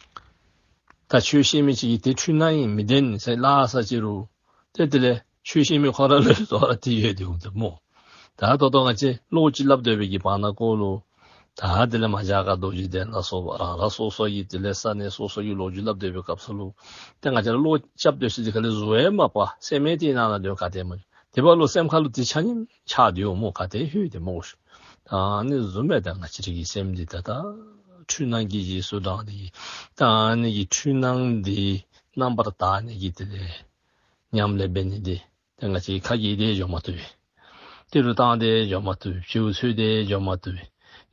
ད་ཆོས་ཤེས་མི་ཅིག་གིས་ཏེ་འཁྲུལ་སྣང་ཨིན་མི་བདེན་ཟེར་སླབ་ས་ཅིག་རུང་ཏེ་དེ་ལས་ཆོས་ཤེས་མི་ཁོ་ར་ལུ་ཡང་དོ་རུང་ཏེ་ཡོད་དེ་འོང་ཏེ་སྨོ། ད་ད་ལྟོ་ང་བཅས་བློ་ཅིག་སླབ་སྡོད་པའི་གི་བར་ན་ཀོ་ལུ་ད་དེ་ལས་མ་བྱ་དགའ་རྡོ་རྗེ་གདན་ལ་སོགས་པ་རང་རང་སོ་སོ་གི་དེ་ལས་ས་གནས་སོ་སོ་གི་ལོ་རྒྱུས་སླབ་སྡོད་པའི་སྐབས་སུ་ལུ་ཏེ་ང་བཅས་ར་བློ་རྐྱབ་སྡོད་ས་ཅིག་ཁ་ལས་གཟུགས་ཡང་མ་པ་སེམས་ཡང་དེ་ནང་ན་སྡོད་ག་ཏེ་མ་དེ་འབདཝ་ལུ་སེམས་ཁ་ལུ་ཏེ་ཆ་མཉམ་ཆགས་ཏེ་འོང་སྨོ། ག་ཏེ་ལྷོད་དེ་སྨོ་ཤིག། ད་ཨ་ནི་བཟུམ་སྦེ་ད་ང་བཅས་རའི་གི་སེམས་འདི་ད་ད་འཁྲུལ་སྣང་གི་རྗེས་སུ་འབྲངས་ཏེ་གིས་ད་ཨ་ནི་གི་འཁྲུལ་སྣང་འདི་རྣམ་པར་དག་ནི་གི་དེ་ལས་ཉམས་ལེན་འབད་ནི་འདི་ཏེ་ང་བཅས་ཁ་གིས་དེ་འགྱོ་མ་བཏུབ་པས། ཏི་རུ་བཏང་སྟེ་འགྱོ་མ་བཏུབ་པས། སྤྱིཝ་འཚོལ་ཏེ་འགྱོ་མ་བཏུབ་པས།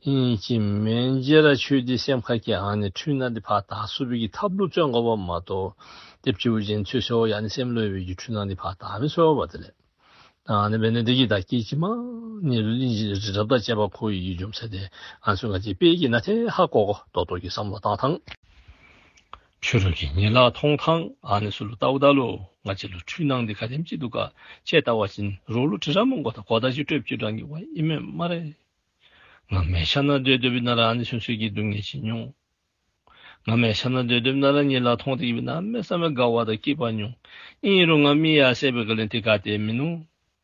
ཨིན་ཅི་མིན་ཅི་ར་ཁྱོད་ཀྱི་སེམས་ཁ་གི་ཨ་ནི་འཁྲུལ་སྣང་འདི་ཕར་དག་ཚུགས་པའི་གི་ཐབས་ལུ་བརྩོན་དགོཔ་མ་གཏོགས་ཏེ་སྤྱིཝ་ཅིག་འཚོལ་འཚོལཝ་ཨ་ནི་སེམས་ལུ་ཡོད་པའི་གི་འཁྲུལ་སྣང་འདི་ཕར་དག་མི་ཚུགས་པས་དེ་ལས། ཨ་ནི་འབད་ནི་འདི་གིས་ད་སྐད་ཅིག་མ་ཉིད་ལུ་གླིང་བཞི་རི་རབ་དང་བཅས་པ་འཁོར་བའི་གི་རྒྱུ་མཚན་འདི་ཨ་ནི་ཚུ་ང་བཅས་དཔེ་གིས་ནན་ཏན་ཧ་གོ་དགོ། ད་ལྟོ་གི་བསམ་བློ་བཏང་ཐངས། ཕྱི་རོལ་གྱི་ཉིན་ལ་མཐོང་ཐངས་ཨ་ནི་ཚུ་ལུ་ལྟཝ་ད་ལུ་ང་བཅས་ལུ་འཁྲུལ་སྣང་འདི་ག་དེམ་ཅིག་འདུག་ག་ཅིག་བལྟ་བ་ཅིན་རོགས་ལུ་དྲི་ར་མི་དགོ། ད་གོ་བརྡ་ཅིག་སྤྲོད་ཅིག་རང་གིས་ཝའི་ཨིན་མས་སྨ་རེ། ང་མལ་ཆ་ནང་སྡོད་སྡོདཔ་ཨིན་ན་ར་ཨ་ནི་ཚུན་ཚོད་ཀྱི་སྡུག་བསྔལ་ཅིག་མྱོང་། ང་མལ་ཆ་ནང་སྡོད་སྡོདཔ་ཨིན་ན་ར་ཉིན་ལ་མཐོང་སྟེ་གིས་གནམ་མེད་ས་མེད་དགའ་བ་དང་སྐྱིད་པ་མྱོང་། ཨིན་རུང་ང་མི་ཡར་སད་པའི་སྒང་ལས་ཏེ་ག་ཏེ་མིན་ནུག་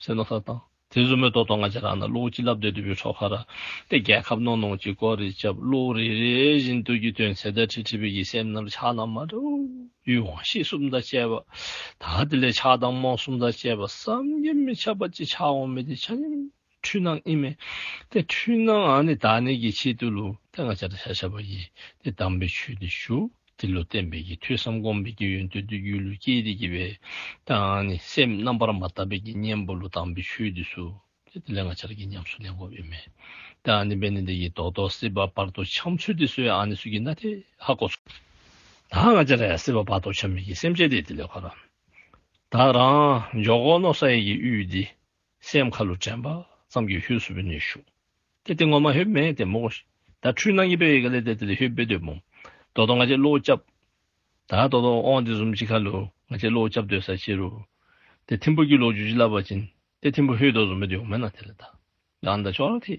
ཟེར་མནོ་བསམ་བཏང་། དེ་བཟུམ་སྦེ་ད་ལྟོ་ང་བཅས་ར་ནཱ་བློ་ཅིག་སླབ་སྡོད་སྡོད་པའི་ཁྲོད་ཁར་ཏེ་རྒྱལ་ཁབ་ནང་ནང་ཅིག་སྐོར་ར་རྐྱབ། བློ་རེ་རེ་བཞིན་དུ་གི་དོན་ཚན་དང་འཁྲིལ་འཁྲིལ་བའི་གི་སེམས་ནང་ལུ་ཆགས་སྣང་མ་འདྲཝ་ཡུལ་དབང་ཤེས་གསུམ་དང་བཅས་པ་ད་དེ་ལས་ཆགས་སྡང་རྨོངས་གསུམ་དང་བཅས་པ་བསམ་གྱིས་མི་ཁྱབ་པ་ཅིག་འཆར་འོང་མི་འདི་ཆ་མཉམ་འཁྲུལ་སྣང་ཨིན་མས། ཏེ་འཁྲུལ་སྣང་ཨ་ནི་དག་ནི་གི་ཆེད་དུ་ལུ་ཏེ་ང་བཅས་ར་ཆ་ཁྱབ་ཀྱིས་ཏེ་དམ་པའི་ཆོས་འདི་ཞུ། དེ་ལུ་བརྟེན་པའི་གི་ཐོས་བསམ་སྒོམ་པའི་གི་ཡོན་ཏན་འདི་རྒྱུད་ལུ་སྐྱེས་ཏེ་གིས་སྦེ་ད་ཨ་ནི་སེམས་རྣམ་པར་མ་དག་པའི་གི་གཉེན་པོ་ལུ་དམ་པའི་ཆོས་འདི་ཚུ་ཏེ་དེ་ལས་ང་བཅས་ར་གིས་ཉམས་སུ་ལེན་དགོཔ་ཨིན་མས། ད་ཨ་ནི་འབད་ནི་འདི་གིས་ད་ལྟོ་སྲིད་པ་བར་དོ་འཁྱམས་ཚུལ་འདི་ཚུ་ཡང་ཨ་ནི་ཚུ་གིས་ནན་ཏན་ཧ་གོ་ཚུགས། ད་ང་བཅས་ར་ཡང་སྲིད་པ་བར་དོ་འཁྱམས་མི་གི་སེམས་ཅན་འདི་དེ་ལས་ཁོ་ར་ད་རང་འགྱོ་དགོ་མནོ་ས་ཡི་གི་ཡུལ་འདི་སེམས་ཁ་ལུ་དྲན་པ་ཙམ་གྱིས་ལྷོད་ཚུགས་པའི་ནུས་ཤུགས། ཏེ་ཏེ་ངོ་མ་ལྷོདཔ་མེན་ཏེ་སྨོ་ཤིག། ད་འཁྲུལ་སྣང་གིས་འབད་བའི་སྒང་ལས་ཏེ་དེ་ལས་ལྷོད་སྦེ་སྡོདཔ་སྨོ། ད་ལྟོ་ང་བཅས་བློ་རྐྱབ། ད་ད་ལྟོ་དབང་འདུས་བཟུམ་ཅིག་ཁར་ལུ་ང་བཅས་བློ་རྐྱབ་སྡོད་ས་ཅིག་རུང་ཏེ་ཐིམ་ཕུག་གི་ལོ་རྒྱུས་ཅིག་སླབ་པ་ཅིན་ཏེ་ཐིམ་ཕུག་ལྷོད་དོ་བཟུམ་སྦེ་སྡོདཔ་མེན་ན། དེ་ལས་ད་ཡང་ད་ཅོག་ར་འཐད།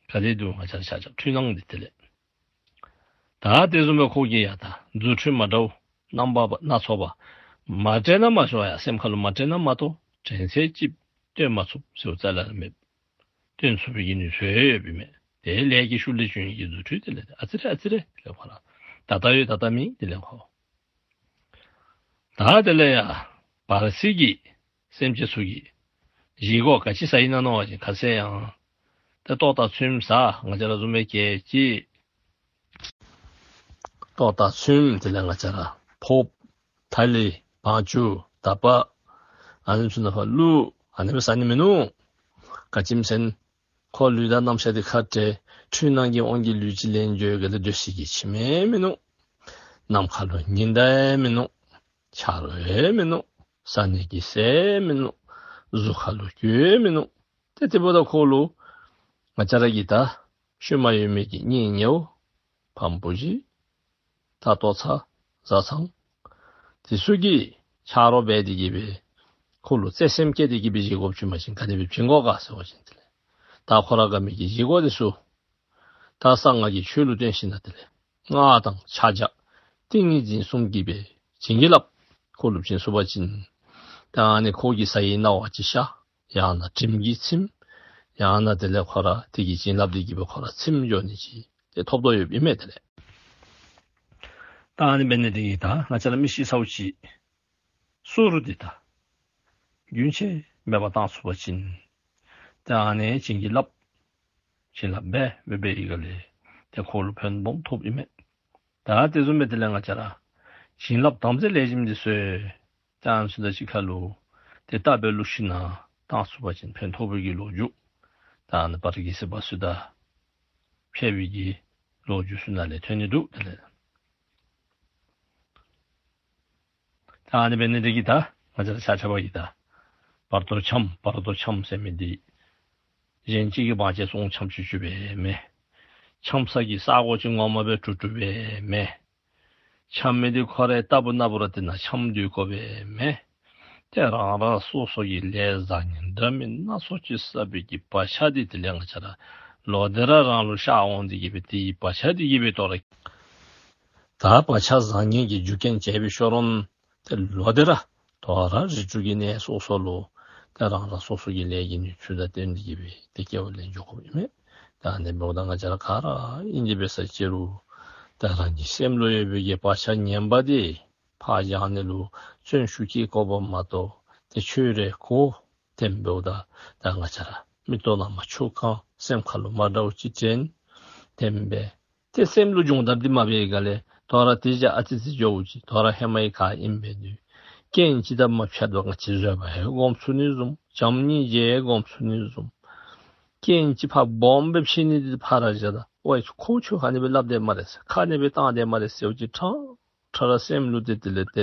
ག་དེ་འདུག། ང་བཅས་ཆ་ཁྱབ་འཁྲུལ་སྣང་འདི་དེ་ལས། ད་དེ་བཟུམ་སྦེ་ཁོ་གིས་ཡང་ད་རྫུ་འཕྲུལ་མ་འདྲཝ་རྣམ་པ་སྣ་ཚོགས་པ་མ་དྲན་ན་མ་ཞུ་ཡང་སེམས་ཁ་ལུ་མ་དྲན་ན་མ་གཏོགས་དྲན་ཚད་ཅིག་སྟོན་མ་ཚུགས་ཟེརཝ་རྩ་ལས་མེད། སྟོན་ཚུགས་པའི་གི་ནུས་སྲོལ་ཡོདཔ་ཨིན་མས། དེ་ལས་ཀྱི་ཤུགས་ལས་བྱུང་བའི་གི་རྫུ་འཕྲུལ་དེ་ལས་ཨ་ཙི་རེ་ཨ་ཙི་རེ་དེ་ལས་ཁོ་ར་ད་ལྟ་ཡོད་ད་ལྟ་མེད་དེ་ལས་ཁོ། ད་དེ་ལས་ཡང་བར་སྲིད་ཀྱི་སེམས་ཅན་ཚུ་གིས་བཞེས་སྒོ་ག་ཅི་བཟའ་ཡི་ན་མནོ་བ་ཅིན་ཁ་ཟས་ཡང་ཏེ་ལྟོ་དང་ཚོདམ་བཟའ། ང་བཅས་ར་བཟུམ་སྦེ་གྱལ་གྱིས་ལྟོ་དང་ཚོདམ་དེ་ལས་ང་བཅས་ར་ཕོརཔ་ཐ་ལི་བང་ཆུང་དར་པ་ཨ་ནི་ཚུ་ནང་ཕར་བླུག། ཨ་ནི་སྦེ་བཟའ་ནི་མིན་ནུག། ག་ཅི་སྨོ་ཟེར་ན་ཁོ་ལུས་དང་རྣམ་ཤེས་འདི་ཁ་བྲལ་འཁྲུལ་སྣང་གི་དབང་གིས་ལུས་ཅིག་ལེན་འགྱོ་བའི་སྒང་ལས་སྡོད་སའི་གི་ཁྱིམ་ཡང་མིན་ནུག། ནམ་མཁའ་ལུ་ཉི་ཟླ་ཡང་མིན་ནུག། ཆ་རོགས་ཡང་མིན་ནུག། བཟའ་ནི་གི་ཟས་ཡང་མིན་ནུག། གཟུགས་ཁ་ལུ་སྐྱོན་ཡང་མིན་ནུག། ཏེ་དེ་འབདཝ་ད་ཁོ་ལུ་ང་བཅས་ར་གི་ད་ཤུལ་མ་ཡོད་མི་གི་གཉེན་ཉེཝ་ཕམ་བུ་གཞི་ད་ལྟོ་ཚང་བཟའ་ཚང་དེ་ཚུ་གིས་ཆ་རོགས་འབད་དེ་གིས་སྦེ་ཁོ་ལུ་བརྩེ་སེམས་བསྐྱེད་དེ་གིས་སྦེ་བཞེས་སྒོ་བྱིན་པ་ཅིན་ག་དེ་སྦེ་བྱིན་དགོ་ག་ཟེར་བ་ཅིན་དེ་ལས་ད་ཁོ་ར་དགའ་མི་གི་བཞེས་སྒོ་དེ་ཚུ་ད་གསང་སྔགས་ཀྱི་ཆོས་ལུ་བརྟེན་ཞིནམ་ལས་དེ་ལས་སྔགས་དང་ཕྱག་རྒྱ་ཏིང་ངེ་འཛིན་གསུམ་གྱིས་སྦེ་བྱིན་གྱིས་བརླབས། ཁོ་ལུ་བྱིན་ཚུགས་པ་ཅིན་ད་ཨ་ནི་ཁོ་གི་ཟ་ཡི་གནང་བ་ཅིག་ཤར། ཡང་ན་དྲིམ་གྱི་ཚིམས། ཡང་ན་དེ་ལས་ཁོ་ར་དེ་གི་བྱིན་རླབས་དེ་གིས་སྦེ་ཁོ་ར་ཚིམ་འགྱོ་ནི་ཅིག་ཏེ་ཐོབ་དོ་ཡོདཔ་ཨིན་མས། དེ་ལས་ ད་ཨ་ནི་འབད་ནི་འདི་གིས་ད་ང་བཅས་ར་མི་ཤི་ཚརཝ་ཅིག་གསུར་འདི་ད་རྒྱུན་ཆད་མེད་པར་བཏང་ཚུགས་པ་ཅིན་ད་ཨ་ནི་བྱིན་གྱིས་བརླབས། བྱིན་རླབས་འབད་འབད་འབད་ཡི་ག་ལས་ཏེ་ཁོ་ལུ་ཕན་སྦོམ་ཐོབ་ཨིན་མས། ད་དེ་བཟུམ་སྦེ་དེ་ལས་ང་བཅས་ར་བྱིན་རླབས་དམ་རྫས་ལེགས་ཤོམ་འདི་ཚུ་ད་ཨ་ནི་ཚུ་དང་གཅིག་ཁར་ལུ་ཏེ་བཏབ་སྦེ་བླུགས་ཞིན་ན་བཏང་ཚུགས་པ་ཅིན་ཕན་ཐོགས་པའི་གི་ལོ་རྒྱུས་ད་ཨ་ནི་པར་གྱི་སྲིད་པ་ཚུ་དང་ཕྱད་པའི་གི་ལོ་རྒྱུས་ཚུ་ནང་ལས་ཐོན་ནི་འདུག། དེ་ལས་ད་ཨ་ནི་འབད་ནི་འདི་གིས་ད་ང་བཅས་ར་ཆ་ཁྱབ་ཀྱིས་ད་བར་དོ་འཁྱམས་བར་དོ་འཁྱམས་ཟེར་མི་འདི་གཞན་གཅིག་གི་བང་ཆེན་བཙོང་འཁྱམས་བཅུག་བཅུག་སྦེ་མེན། འཁྱམས་ས་གི་ས་གོ་ཅིག་ངོ་མ་སྦེ་གྲུབ་གྲུབ་སྦེ་མེན། འཁྱམས་མི་འདི་ཁོ་རའི་ལྟ་བུ་ན་བུ་ར་དེ་ནང་འཁྱམས་སྡོད་དགོ་པས་མེན། ཏེ་རང་རང་སོ་སོ་གི་ལས་བཟང་ངན་འདྲ་མིན་སྣ་ཚོགས་ཅིག་བསགས་པའི་གི་བག་ཆགས་འདི་དེ་ལས་ང་བཅས་ར་ལོག་སྟེ་ར་རང་ལུ་ཤར་འོང་སྟེ་གི་སྦེ་དེའི་བག་ཆགས་འདི་གིས་སྦེ་དོ་རུང་ད་བག་ཆགས་བཟང་ངན་གྱི་རྒྱུ་རྐྱེན་བྱས་པའི་ཤུལ་ལུ་ཏེ་ལོག་སྟེ་ར་དོ་རུང་རིགས་དྲུག་གི་གནས་སོ་སོ་ལུ་ཏེ་རང་རང་སོ་སོ་གི་ལས་ཀྱི་ནུས་ཚོད་དང་བསྟུན་ཏེ་གི་སྦེ་ཏེ་སྐྱེ་བ་ལེན་འགྱོ་དགོཔ་ཨིན་མས། ད་ཨ་ནི་འབདཝ་ད་ང་བཅས་ར་ག་ར་ཨིན། དེ་འབད་ས་ཅིག་རུང་ད་རང་གི་སེམས་ལུ་ཡོད་པའི་གི་བག་ཆགས་ངན་པ་འདི་ཕར་སྦྱང་ནི་ལུ་བརྩོན་ཤུགས་བསྐྱེད་དགོཔ་མ་གཏོགས་ཏེ་ཆོས་རེ་གོ། དེ་འབདཝ་ད་ད་ང་བཅས་ར་མིག་ཏོ་ནང་མར་ཆུ་བཀང་། སེམས་ཁ་ལུ་མ་འདྲཝ་ཅིག་དྲན། དེ་འབད་ཏེ་སེམས་ལུ་སྦྱོང་བརྡར་འདི་མ་འབད་ག་ལས་དོ་རུང་དེ་བཞག་ཨ་ཙི་ཙི་འགྱོཝ་ཅིག་དོ་རུང་ཧེ་མའི་ག་ཨིནམ་འབད་དེ་རྐྱེན་ཅིག་དང་མ་ཕྱད་པར་ང་བཅས་བཟོད་པ་ཧེ་སྒོམ་ཚུགས་ནི་བཟུམ། བྱམས་སྙིང་རྗེ་ཧེ་སྒོམ་ཚུགས་ནི་བཟུམ། རྐྱེན་ཅིག་ཕར་སྦོམ་སྦེ་ཕྱད་ནི་འདི་ཕར་ར་བཞག་ད་ཝའི་ཁོ་ཆོས་ཁ་ནི་སྦེ་སླབ་དེས་སྨ་རེ་ཟེར་ཁ་ནི་སྦེ་བཏང་དེས་སྨ་རེ་ཟེརཝ་ཅིག་ཕྲང་ཕྲང་ར་སེམས་ལུ་ཏེ་དེ་ལས་ཏེ་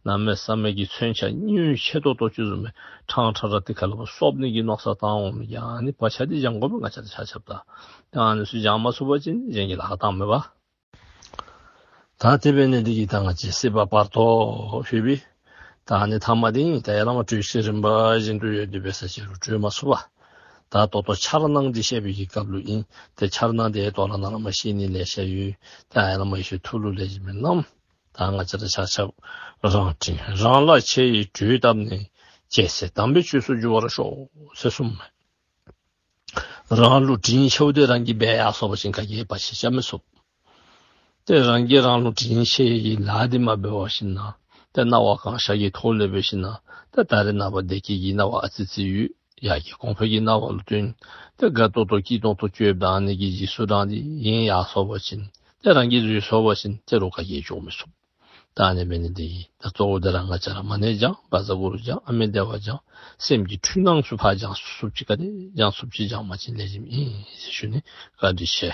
གནམ་མེད་ས་མེད་ཀྱི་མཚོན་ཆ་ཉུང་ཤོས་ཏོག་ཏོ་ཅིག་བཟུམ་སྦེ་ཕྲང་ཕྲང་ར་དེ་ཁ་ལུ་སོབ་ནི་གི་མནོ་བསམ་བཏང་འོང་མི་གི་ཨ་ནི་བག་ཆགས་འདི་སྦྱང་དགོ་པས། ང་བཅས་ར་ཆ་ཁྱབ་ད་ད་ཨ་ནི་ཚུ་སྦྱང་མ་ཚུགས་པ་ཅིན་གཞན་གྱིས་ལཱ་བཏང་མེད་པ། ད་དེ་འབད་ནི་འདི་གིས་ད་ང་བཅས་སྲིད་པ་བར་དོ་ཞུ་བའི་ད་ཨ་ནི་ཐ་མ་འདི་ད་ཡར་ལས་མར་གྲོས་ཤིག་རིམ་པ་བཞིན་དུ་ཡོད། དེ་འབད་ས་ཅིག་རུང་གྲོལ་མ་ཚུགས་པས། ད་ད་ལྟོ་འཆར་སྣང་འདི་བཤད་པའི་གི་སྐབས་ལུ་ཨིན། ཏེ་འཆར་སྣང་འདི་ད་ལྟོ་ནཱ་ལས་མར་བཤད་ནི་ལེ་ཤ་ཡོད། ད་ཡར་ལས་མར་ཡེ་ཤེས་ཐུགས་ལུ་ལེགས་ཤོམ་སྦེ་བསྣམས། ད་ང་བཅས་ར་ཆ་ཁྱབ་རང་དྲིན་རང་ལ་ཆེ་ཡི་གྲོས་བཏབ་ནས། རྒྱལ་སྲས་དམ་པའི་ཆོས་སུ་འགྱུར་བར་ཤོག་ཟེར་གསུངས་མས། རང་ལུ་དྲིན་ཆེཝ་འདི་རང་གིས་འབད་ཡར་སོང་པ་ཅིན་ག་གིས་ཡང་བར་ཆད་རྐྱབ་མི་ཚུགས། ཏེ་རང་གིས་རང་ལུ་དྲིན་ཆེ་བའི་ལཱ་འདི་མ་འབད་བར་ཞིན་ན་ཏེ་སྣང་བ་གང་ཤར་གྱི་ཐོག་ལས་འབད་ཞིན་ན་ཏེ་ད་རེས་ནངས་པ་བདེ་སྐྱིད་ཀྱི་སྣང་བ་ཨ་ཙི་ཙི་ཡོད། ཡར་རྒྱས་གོང་འཕེལ་གྱི་སྣང་བ་ལུ་བརྟེན་ཏེ་དགའ་ཏོག་ཏོ་སྐྱིད་ཏོང་ཏོ་སྤྱོད་ད་ནི་གི་རྗེས་སུ་འབྲང་སྟེ་ཡར་སོང་པ་ཅིན་ཏེ་རང་གིས་འཛོལ་སོང་པ་ཅིན་ཏེ་རོགས་ག་གིས་འགྱོ་མི་ཚུགས། ད་ཨ་ནི་འབད་ནི་འདི་གིས་ད་གཙོ་བོ་འདི་ར་ང་བཅས་ར་མ་ཎི་བགྱང་། བཛྲ་གུ་རུ་བགྱང་། ཨ་མི་བདེ་བ་བགྱང་། སེམས་ཀྱི་འཁྲུལ་སྣང་ཚུ་ཕར་སྦྱང་ཚུགསཔ་ཅིག་ག་དེ་སྦྱང་ཚུགསཔ་ཅིག་སྦྱང་པ་ཅིན་ལེགས་ཤོམ་ཨིན་ཟེར་ཞུ་ནི། བཀའ་དྲིན་ཆེ།